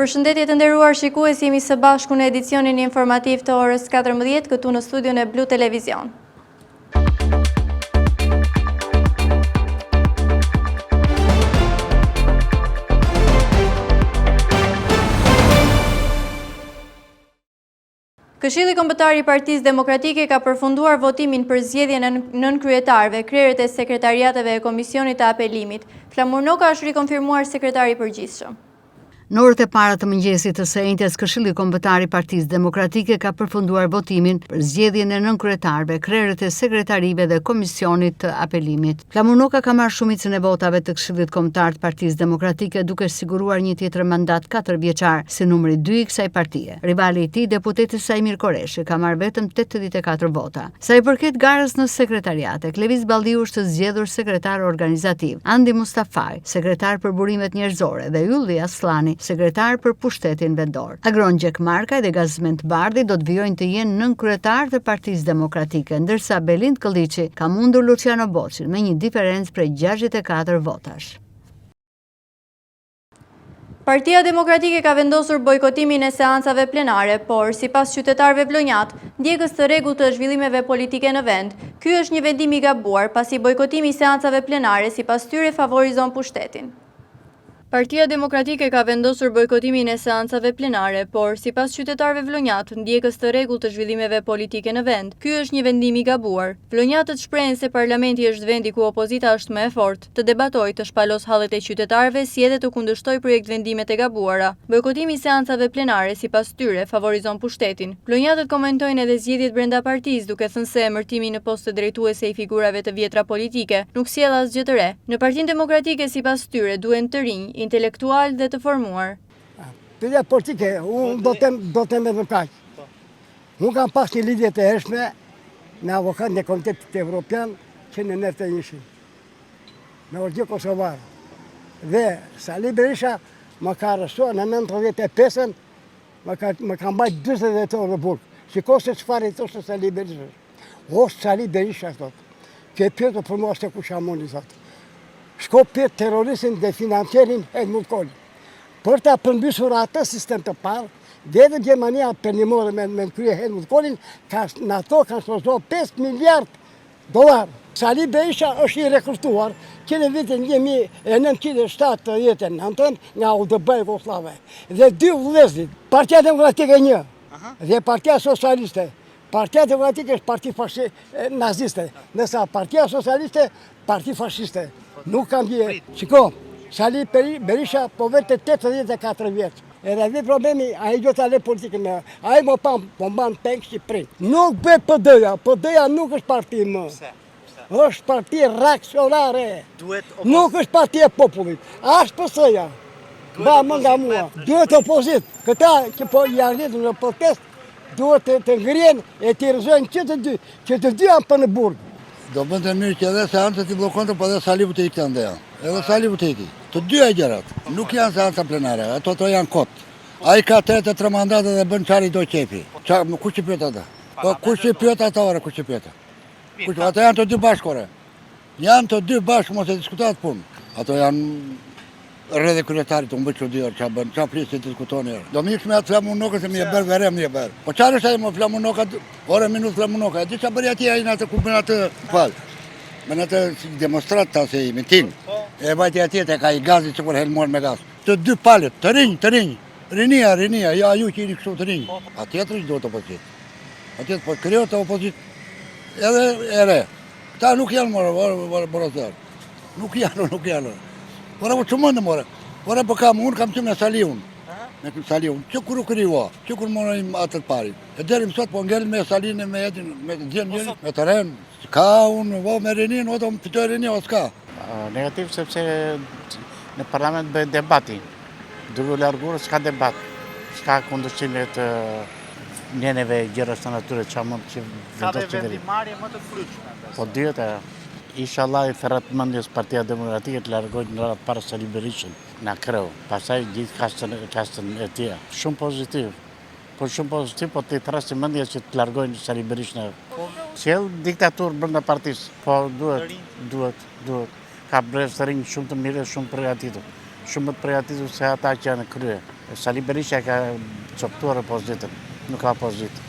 Përshëndetje të nderuar shikues, jemi së bashku në edicionin informativ të orës 14 këtu në studion e Blu Televizion. Këshilli Kombëtar i Partisë Demokratike ka përfunduar votimin për zgjedhjen e nënkryetarëve, krerët e sekretariateve e Komisionit të Apelimit. Flamur Noka është rikonfirmuar sekretar i përgjithshëm. Në orët e para të mëngjesit të së enjtes, Këshilli Kombëtar i Partisë Demokratike ka përfunduar votimin për zgjedhjen e nënkryetarëve, krerët e sekretarive dhe Komisionit të Apelimit. Flamur Noka ka marrë shumicën e votave të Këshillit Kombëtar të Partisë Demokratike duke siguruar një tjetër mandat katërvjeçar si numri dy i kësaj partie. Rivali i tij, deputeti Saimir Korreshi, ka marrë vetëm 84 vota. Sa i përket garës në sekretariate, Klevis Balliu është zgjedhur sekretar organizativ, Andi Mustafaj, sekretar për burimet njerëzore dhe Ylli Asllani, sekretar për pushtetin vendor. Agron Gjekmarkaj dhe Gazment Bardhi do të vijojnë të jenë nënkryetarë të Partisë Demokratike, ndërsa Belind Këlliçi ka mundur Luçiano Boçin me një diferencë prej 64 votash. Partia Demokratike ka vendosur bojkotimin e seancave plenare, por, sipas qytetarëve vlonjatë, ndjekës të rregullt të zhvillimeve politike në vend, ky është një vendim i gabuar, pasi bojkotimi i seancave plenare, sipas tyre, favorizon pushtetin. Partia Demokratike ka vendosur bojkotimin e seancave plenare, por, sipas qytetarëve vlonjatë, ndjekës të rregullt të zhvillimeve politike në vend, ky është një vendim i gabuar. Vlonjatët shprehen se parlamenti është vendi ku opozita është më e fortë, të debatojë, të shpalosë hallet e qytetarëve si edhe të kundërshtojë projektvendimet e gabuara. Bojkotimi i seancave plenare, sipas tyre, favorizon pushtetin. Vlonjatët komentojnë edhe zgjidhjet brenda partisë, duke thënë se emërtimi në poste drejtuese i figurave të vjetra politike, nuk sjell asgjë të re. Në Partinë Demokratike, sipas tyre, duhen të rinj, intelektualë dhe të formuar. Pyetja politike, unë do të do të them vetëm kaq. Unë kam pas një lidhje të hershme me avokatin e Komitetit Evropian që në 91-shin. Me origjinë kosovar. Dhe Sali Berisha më ka arrestuar në 95-ën, më ka, më ka mbajt 40 orë në burg. Shiko se çfarë i thoshte Sali Berisha. O Sali Berisha, thot, ke pyetur për mua se kush jam unë, thot. Shko pyet terroristin dhe financierin Helmut Kohl. Për ta përmbysur atë sistem të parë, dhe edhe Gjermania perëndimore me, me në krye Helmut Kohlin, ka, në ato kanë shpenzuar 5 miliard dollar. Sali Berisha është i rekrutuar që në vitin 1979 nga UDB Jugosllave. Dhe dy vëllezërit, Partia Demokratike një dhe Partia Socialiste, Partia Demokratike është parti fashi, naziste, ndërsa Partia Socialiste parti fashiste. Nuk kam dje. Shiko, Sali Berisha po vete 84 vjeç. Edhe vi problemi, ai do ta lë politikën me. Ai më pam, po mban peng Shqipërinë. Nuk bëhet PD-ja, PD-ja nuk është parti më. Pse? Është parti reaksionare. Nuk është parti e popullit. As PS-ja. Ba më nga mua. Duhet opozitë. Këta që po janë lidhur në protestë, duhet të, të ngrihen e t'i rrëzojnë që të dy, që të dy janë për në burg. Do bënte mirë që edhe seancat t'i bllokonte, po edhe Saliu të ikte andeja. Edhe Saliu të iki. Të dyja gjërat. Nuk janë seanca plenare, ato ato janë kot. Ai ka 83 mandate dhe bën çfarë i do qejfi. Ça, kush i pyet ata? Po kush i pyet ata ore, kush i pyet? Kush ata janë të dy bashkë ore. Janë të dy bashkë, mos e diskuto atë punë. Ato janë rreth kryetarit, unë bëj çudi ore, ça bën, ça flisni diskutoni ore. Do më me atë Flamur Nokën se më e bërë verem më e bërë. Po çfarë është ai më Flamur Noka, ore minut Flamur Noka, e di ça bëri atje ai në atë ku bën atë fal. Bën atë si demonstratë ta se miting. E vajti atje tek ai gazi që kur helmuar me gaz. Të dy palët, të rinj, të rinj. Rinia, rinia, jo ju që jeni kështu të rinj. Patjetër që duhet opozitë. Patjetër, po krijohet opozitë edhe e re. Këta nuk janë more, more, more, more, Nuk janë, nuk janë. Ore, po ç'mendë, more. Ore, po kam, unë kam qenë me Saliun. Me Saliun. Që kur u krijua, që kur morëm atë të parin. E deri më sot, po ngel me Salin e me Edin, me të gjithë njëri, me të renë. Ka unë, vo me rinin, o do më fitoj rini, o s'ka. Negativ, sepse në parlament bëhet debati. Duke u larguar, s'ka debat. S'ka kundërshtime të neneve gjëra të natyrës që mund që Ka dhe vendimmarrje më të frytshme. Po dihet e, inshallah i thërret mendjes Partia Demokratike të largojë në radhë të parë Sali Berishën nga kreu, pastaj gjithë kastën, kastën e tij. Shumë pozitiv. Po shumë pozitiv, po t'i thërrasin mendjes që të largojnë Sali Berishën. Po, sjell diktaturë brenda partisë. Po duhet, duhet, duhet. Ka brez të rinj shumë të mirë dhe shumë të përgatitur. Shumë më të përgatitur se ata që janë në krye. Sali Berisha e ka copëtuar opozitën, nuk ka opozitë.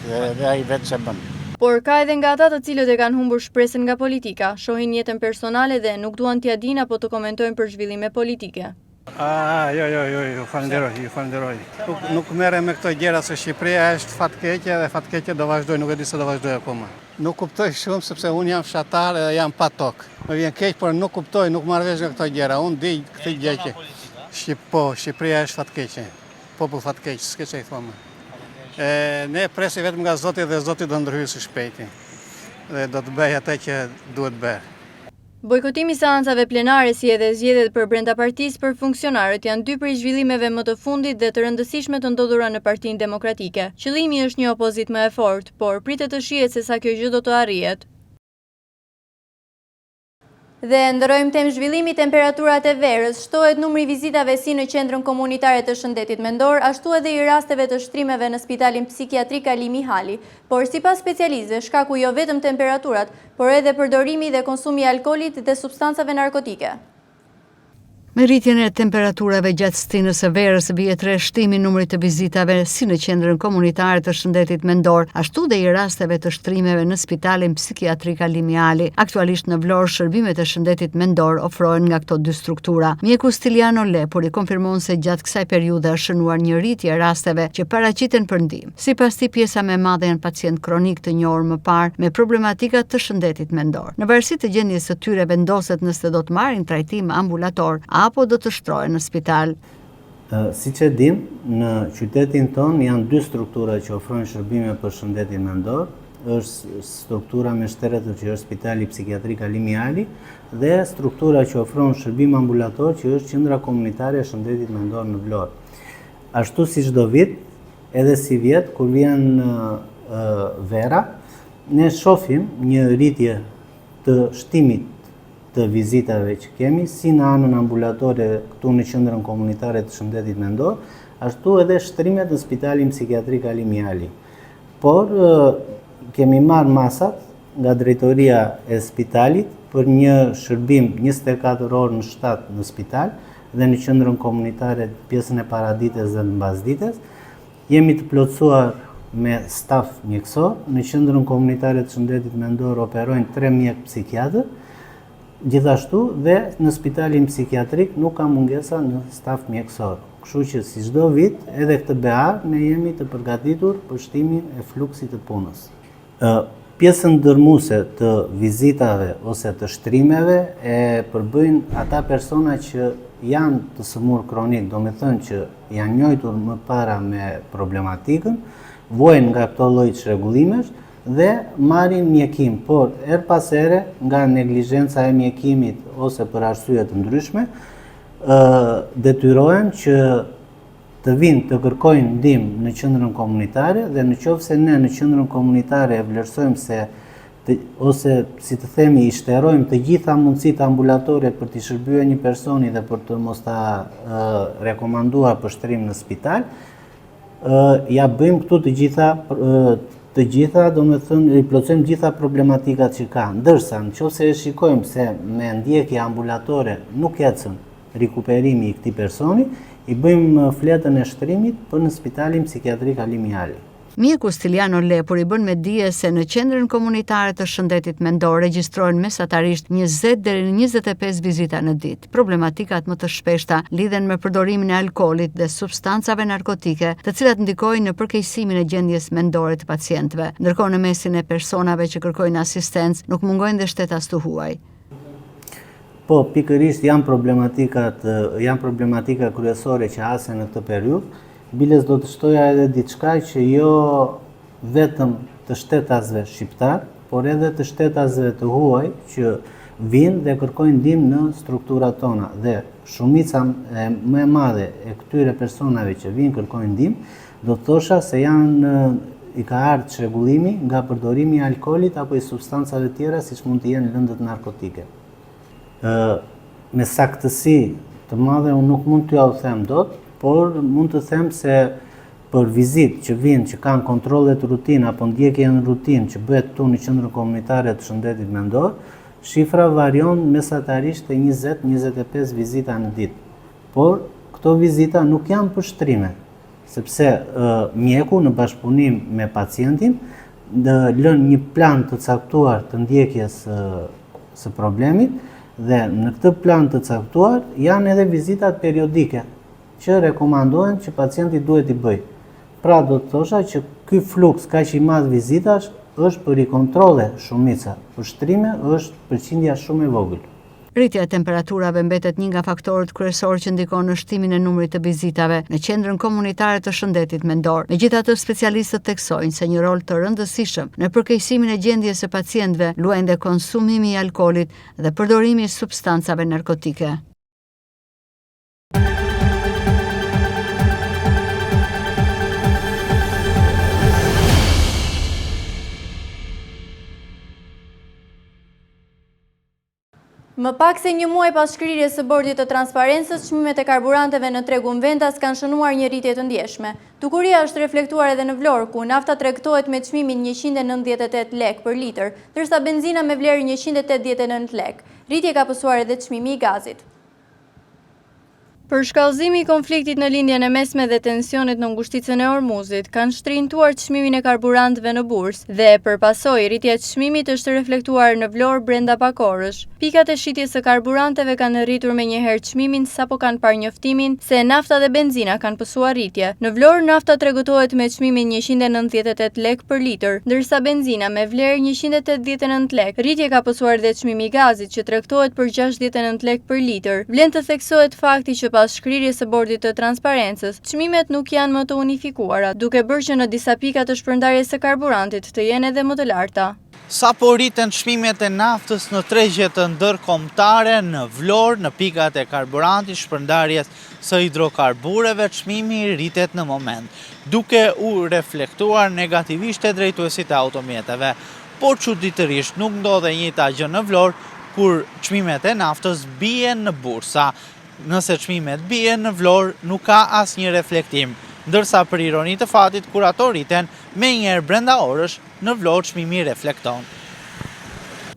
Dhe edhe ai vetë s'e bën. Por ka edhe nga ata të cilët e kanë humbur shpresën nga politika, shohin jetën personale dhe nuk duan t'ia dinë apo të komentojnë për zhvillime politike. Ah, jo, jo, jo, ju falënderoj, ju falënderoj. Nuk, nuk merrem me këto gjëra se Shqipëria është fatkeqe dhe fatkeqe do vazhdojë, nuk e di se do vazhdojë akoma. Nuk kuptoj shumë sepse unë jam fshatar edhe jam pa tokë. Më vjen keq, por nuk kuptoj, nuk marr vesh nga këto gjëra. Unë di këtë gjë që Shqip, po, Shqipëria është fatkeqe. Popull fatkeq, s'ke ça i thua më. E, ne presim vetëm nga Zoti dhe Zoti do ndërhyjë së shpejti. Dhe do të bëjë atë që duhet bërë. Bojkotimi i seancave plenare si edhe zgjedhjet për brenda partisë për funksionarët janë dy prej zhvillimeve më të fundit dhe të rëndësishme të ndodhura në Partinë Demokratike. Qëllimi është një opozitë më e fortë, por pritet të shihet se sa kjo gjë do të arrihet. Dhe ndërrojmë temë zhvillimi temperaturat e verës, shtohet numri i vizitave si në Qendrën Komunitare të Shëndetit Mendor, ashtu edhe i rasteve të shtrimeve në Spitalin Psikiatrik Ali Mihali. Por sipas specialistëve, shkaku jo vetëm temperaturat, por edhe përdorimi dhe konsumi i alkoolit dhe substancave narkotike. Me rritjen e temperaturave gjatë stinës së verës vihet re shtimi i numrit të vizitave si në Qendrën Komunitare të Shëndetit Mendor, ashtu dhe i rasteve të shtrimeve në Spitalin Psikiatrik Ali Mihali. Aktualisht në Vlorë shërbimet e shëndetit mendor ofrohen nga këto dy struktura. Mjeku Stiliano Lepuri konfirmon se gjatë kësaj periudhe është shënuar një rritje e rasteve që paraqiten për ndihmë. Sipas tij, pjesa më e madhe janë pacientë kronikë të njohur më parë me problematika të shëndetit mendor. Në varësi të gjendjes së tyre vendoset nëse do të marrin trajtim ambulator apo do të shtrohen në spital. Siç e dimë, në qytetin tonë janë dy struktura që ofrojnë shërbime për shëndetin mendor, është struktura me shtretër që është Spitali Psikiatrik Ali Mihali dhe struktura që ofron shërbim ambulator që është Qendra Komunitare e Shëndetit Mendor në Vlorë. Ashtu si çdo vit, edhe sivjet, kur vjen vera, ne shofim një rritje të shtimit të vizitave që kemi, si në anën ambulatore këtu në Qendrën Komunitare të Shëndetit Mendor, ashtu edhe shtrimet në Spitalin Psikiatrik Ali Mihali. Por, kemi marrë masat nga drejtoria e spitalit për një shërbim 24 orë në 7 në spital dhe në qendrën komunitare pjesën e paradites dhe të mbasdites. Jemi të plotësuar me staf mjekësor. Në qendrën komunitare të shëndetit mendor operojnë 3 mjekë psikiatër. Gjithashtu dhe në spitalin psikiatrik nuk ka mungesa në staf mjekësor. Kështu që si çdo vit, edhe këtë behar ne jemi të përgatitur për shtimin e fluksit të punës. Pjesën dërrmuese të vizitave ose të shtrimeve e përbëjnë ata persona që janë të sëmurë kronik, domethënë që janë njojtur më para me problematikën, vuajnë nga këto lloj çrregullimesh dhe marrin mjekim, por herë pas here nga neglizhenca e mjekimit ose për arsye të ndryshme, detyrohen që të vijnë të kërkojnë ndihmë në qendrën komunitare dhe në qoftë se ne në qendrën komunitare e vlerësojmë se të, ose si të themi i shterojmë të gjitha mundësitë ambulatore për t'i shërbyer një personi dhe për të mos ta e, rekomanduar për shtrim në spital, ë ia bëjmë këtu të gjitha të gjitha, domethënë, i plotësojmë gjitha problematikat që ka. Ndërsa, në qoftë se e shikojmë se me ndjekje ambulatore nuk ecën rikuperimi i këtij personi, i bëjmë fletën e shtrimit për në spitalin psikiatrik Ali Mihali. Mjeku Stiliano Lepuri bën me dije se në Qendrën Komunitare të Shëndetit Mendor regjistrohen mesatarisht 20 deri në 25 vizita në ditë. Problematikat më të shpeshta lidhen me përdorimin e alkoolit dhe substancave narkotike, të cilat ndikojnë në përkeqësimin e gjendjes mendore të pacientëve. Ndërkohë në mesin e personave që kërkojnë asistencë nuk mungojnë dhe shtetas të huaj. Po, pikërisht janë problematikat, janë problematika kryesore që hasen në këtë periudhë. Biles do të shtoja edhe diçka që jo vetëm të shtetasve shqiptar, por edhe të shtetasve të huaj që vijnë dhe kërkojnë ndihmë në strukturat tona dhe shumica më e madhe e këtyre personave që vijnë kërkojnë ndihmë, do të thosha se janë i ka ardhur çrregullimi nga përdorimi i alkoolit apo i substancave tjera siç mund të jenë lëndët narkotike. Ë me saktësi të madhe unë nuk mund t'jua them dot, por mund të them se Për vizitë që vijnë që kanë kontrollet rutinë apo ndjekjen rutinë që bëhet këtu në Qendrën Komunitare të Shëndetit Mendor, shifra varion mesatarisht te 20, 25 vizita në ditë. Por, këto vizita nuk janë për shtrime, sepse mjeku në bashkëpunim me pacientin lën një plan të caktuar të ndjekjes së problemit dhe në këtë plan të caktuar janë edhe vizitat periodike që rekomandohen që pacienti duhet t'i bëjë. Pra do të thosha që ky fluks kaq i madh vizitash është për rikontrolle shumica, për shtrime është përqindja shumë e vogël. Rritja e temperaturave mbetet një nga faktorët kryesorë që ndikon në shtimin e numrit të vizitave në Qendrën Komunitare të Shëndetit Mendor. Megjithatë, specialistët theksojnë se një rol të rëndësishëm në përkeqësimin e gjendjes së pacientëve luajnë dhe konsumimi i alkoolit dhe përdorimi i substancave narkotike. Më pak se një muaj pas shkrirjes së Bordit të Transparencës, çmimet e karburanteve në tregun vendas kanë shënuar një rritje të ndjeshme. Dukuria është reflektuar edhe në Vlorë, ku nafta tregtohet me çmimin 198 lekë për litër, ndërsa benzina me vlerë 189 lekë. Rritje ka pësuar edhe çmimi i gazit. Përshkallëzimi i konfliktit në Lindjen e Mesme dhe tensionet në ngushticën e Hormuzit kanë shtrenjtuar çmimin e karburantëve në bursë dhe, për pasojë, rritja e çmimit është reflektuar në Vlorë brenda pak orësh. Pikat e shitjes së karburanteve kanë rritur menjëherë çmimin sapo kanë parë njoftimin se nafta dhe benzina kanë pësuar rritje. Në Vlorë, nafta tregtohet me çmimin 198 lekë për litër, ndërsa benzina me vlerë 189 lekë. Rritje ka pësuar dhe çmimi i gazit, që tregtohet për 69 lekë për litër. Vlen të theksohet fakti që pas shkrirjes së Bordit të Transparencës, çmimet nuk janë më të unifikuara, duke bërë që në disa pika të shpërndarjes së karburantit të jenë edhe më të larta. Sapo rriten çmimet e naftës në tregjet ndërkombëtare në Vlorë, në pikat e karburantit, shpërndarjes së hidrokarbureve, çmimi rritet në moment, duke u reflektuar negativisht te drejtuesit e automjeteve. Por çuditërisht nuk ndodh e njëjta gjë në Vlorë, kur çmimet e naftës bien në bursa. Nëse çmimet bien në Vlorë, nuk ka asnjë reflektim. Ndërsa për ironi të fatit, kur ato rriten, menjëherë brenda orësh, në Vlorë çmimi reflekton.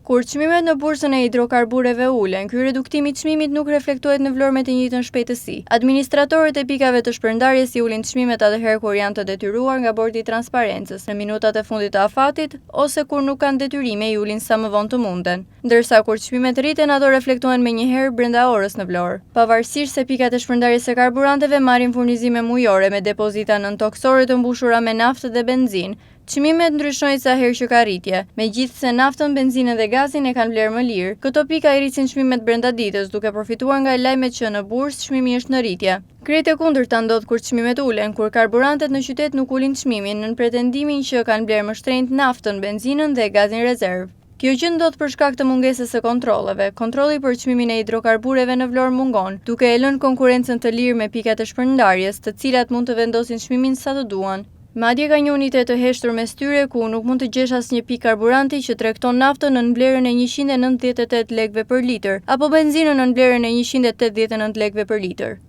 Kur çmimet në bursën e hidrokarbureve ulen, ky reduktim i çmimit nuk reflektohet në Vlorë me të njëjtën shpejtësi. Administratorët e pikave të shpërndarjes i ulin çmimet atëherë kur janë të detyruar nga Bordi i Transparencës, në minutat e fundit të afatit, ose kur nuk kanë detyrime i ulin sa më vonë të munden. Ndërsa kur çmimet rriten ato reflektohen menjëherë brenda orës në Vlorë. Pavarësisht se pikat e shpërndarjes së karburanteve marrin furnizime mujore me depozita nëntokësore të mbushura me naftë dhe benzinë, Çmimet ndryshojnë sa herë që ka rritje. Megjithëse naftën, benzinën dhe gazin e kanë blerë më lirë, këto pika i rrisin çmimet brenda ditës, duke përfituar nga lajmet që në bursë çmimi është në rritje. Krejt e kundërta ndodh kur çmimet ulen, kur karburantet në qytet nuk ulin çmimin, nën pretendimin që kanë blerë më shtrenjtë naftën, benzinën dhe gazin rezervë. Kjo gjë ndodh për shkak të mungesës së kontrolleve. Kontrolli për çmimin e hidrokarbureve në Vlorë mungon, duke e lënë konkurrencën të lirë me pikat e shpërndarjes, të cilat mund të vendosin çmimin sa të duan. Madje ka një unitet të heshtur mes tyre ku nuk mund të gjesh asnjë pikë karburanti që tregton naftën nën vlerën e 198 lekëve për litër, apo benzinën nën vlerën e 189 lekëve për litër.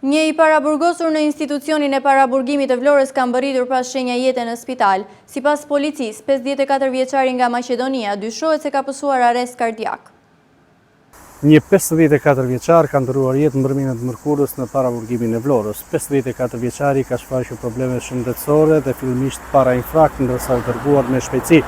Një i paraburgosur në institucionin e paraburgimit të Vlorës ka mbërritur pa shenja jete në spital. Sipas policisë, 54 vjeçari nga Maqedonia dyshohet se ka pësuar arrest kardiak. Një 54 vjeçar ka ndërruar jetë mbrëmjen e të mërkurës në paraburgimin e Vlorës. 54 vjeçari ka shfaqur probleme shëndetësore dhe fillimisht parainfarkt, ndërsa është dërguar me shpejtësi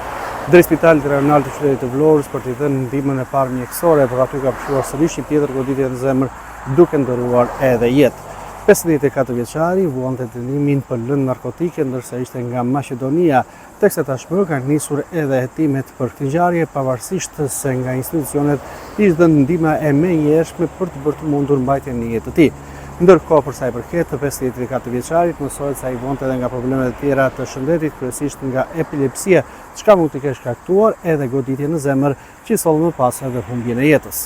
drejt spitalit rajonal të qytetit të Vlorës për t'i dhënë ndihmën e parë mjekësore, por aty ka pësuar sërish një tjetër goditje në zemër duke ndërruar edhe jetë. 54 vjeçari vuante dënimin për lëndë narkotike ndërsa ishte nga Maqedonia, teksa tashmë kanë nisur edhe hetimet për këtë ngjarje, pavarësisht se nga institucionet i është dhënë ndihma e menjëhershme për të bërë të mundur mbajtjen në jetë të tij. Ndërkohë, për sa i përket të 54 vjeçarit, mësohet se ai vuante edhe nga probleme të tjera të shëndetit, kryesisht nga epilepsia, çka mund t'i ketë shkaktuar edhe goditje në zemër, që i solli më pas edhe humbjen e jetës.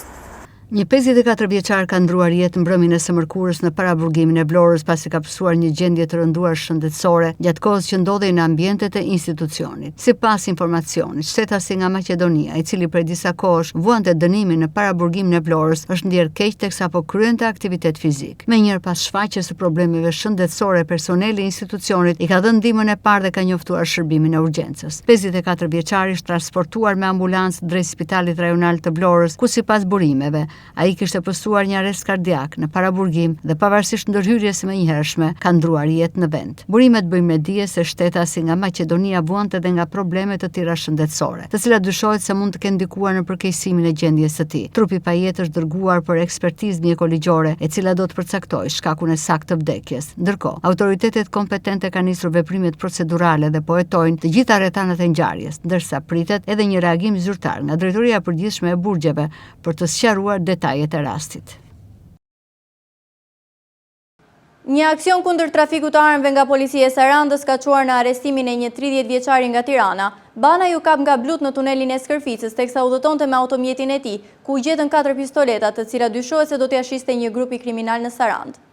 Një 54 vjeçar ka ndërruar jetë mbrëmjen e së mërkurës në paraburgimin e Vlorës pasi ka pësuar një gjendje të rënduar shëndetësore gjatë kohës që ndodhej në ambientet e institucionit. Sipas informacionit, shtetasi nga Maqedonia, i cili prej disa kohësh vuante dënimin në paraburgimin e Vlorës, është ndjerë keq teksa po kryente aktivitet fizik. Menjëherë pas shfaqjes së problemeve shëndetësore, personeli i institucionit i ka dhënë ndihmën e parë dhe ka njoftuar shërbimin e urgjencës. 54 vjeçari është transportuar me ambulancë drejt spitalit rajonal të Vlorës, ku sipas burimeve, ai kishte pësuar një arrest kardiak në paraburgim dhe pavarësisht ndërhyrjes së menjëhershme, ka ndërruar jetë në vend. Burimet bëjnë me dije se shtetasi nga Maqedonia vuante edhe nga probleme të tjera shëndetësore, të cilat dyshohet se mund të kenë ndikuar në përkeqësimin e gjendjes së tij. Trupi pa jetë është dërguar për ekspertizë mjekoligjore, e cila do të përcaktojë shkakun e saktë të vdekjes. Ndërkohë, autoritetet kompetente kanë nisur veprimet procedurale dhe po hetojnë të gjitha rrethanat e ngjarjes, ndërsa pritet edhe një reagim zyrtar nga Drejtoria e Përgjithshme e Burgjeve për të sqaruar detajet e rastit. Një aksion kundër trafikut të armëve nga policia e Sarandës ka çuar në arrestimin e një 30 vjeçari nga Tirana. Banaj u kap nga blutë në tunelin e Skërficës, teksa udhëtonte me automjetin e tij, ku u gjetën 4 pistoleta, të cilat dyshohet se do t'ia shiste një grupi kriminal në Sarandë.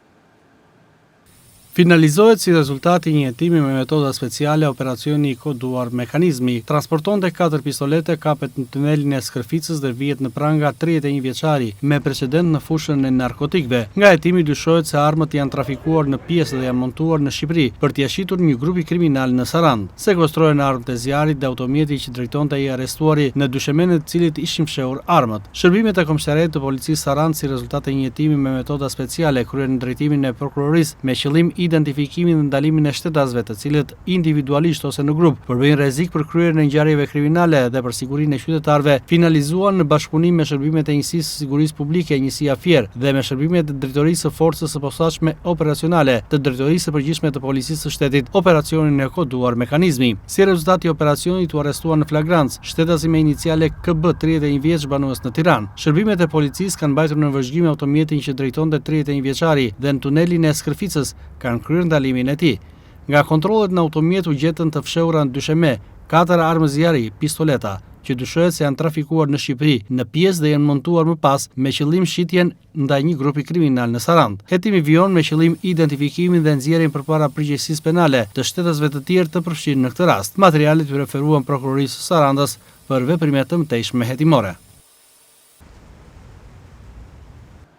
Finalizohet si rezultat i një hetimi me metoda speciale operacioni i koduar Mekanizmi. Transportonte katër pistolete, kapet në tunelin e Skërficës dhe vihet në pranga 31 vjeçari, me precedent në fushën e narkotikëve. Nga hetimi dyshohet se armët janë trafikuar në pjesë dhe janë montuar në Shqipëri, për t'ia shitur një grupi kriminal në Sarandë. Sekuestrohen armët e zjarrit dhe automjeti që drejtonte i arrestuari, në dyshemenë e të cilit ishin fshehur armët. Shërbimet e Komisariatit të Policisë Sarandë si rezultat e një hetimi me metoda speciale kryer në drejtimin e prokurorisë me qëllim identifikimin dhe ndalimin e shtetasve të cilët individualisht ose në grup përbëjnë rrezik për kryerjen e ngjarjeve kriminale dhe për sigurinë e qytetarëve finalizuan në bashkëpunim me shërbimet e Njësisë së Sigurisë Publike Njësia Fier dhe me shërbimet e Drejtorisë së Forcës së Posaçme Operacionale të Drejtorisë së Përgjithshme të Policisë së Shtetit operacionin e koduar Mekanizmi. Si rezultat i operacionit u arrestuan në flagrancë Shtetasi me iniciale KB, 31 vjeç, banues në Tiranë. Shërbimet e policisë kanë mbajtur në vëzhgim automjetin që drejtonte 31 vjeçari dhe në tunelin e Skërficës kanë kryer ndalimin e tij. Nga kontrollet në automjet u gjetën të fshehura në dysheme, katër armë zjarri, pistoleta, që dyshohet se janë trafikuar në Shqipëri në pjesë dhe janë montuar më pas me qëllim shitjen ndaj një grupi kriminal në Sarandë. Hetimi vijon me qëllim identifikimin dhe nxjerrjen përpara përgjegjësisë penale të shtetasve të tjerë të përfshirë në këtë rast. Materialet iu referuan Prokurorisë së Sarandës për veprime të mëtejshme hetimore.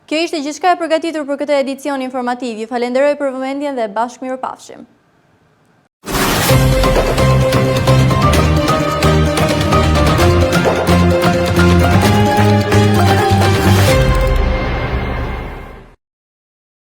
Kjo ishte gjithçka e përgatitur për këtë edicion informativ. Ju falenderoj për vëmendjen dhe bashkë mirupafshim.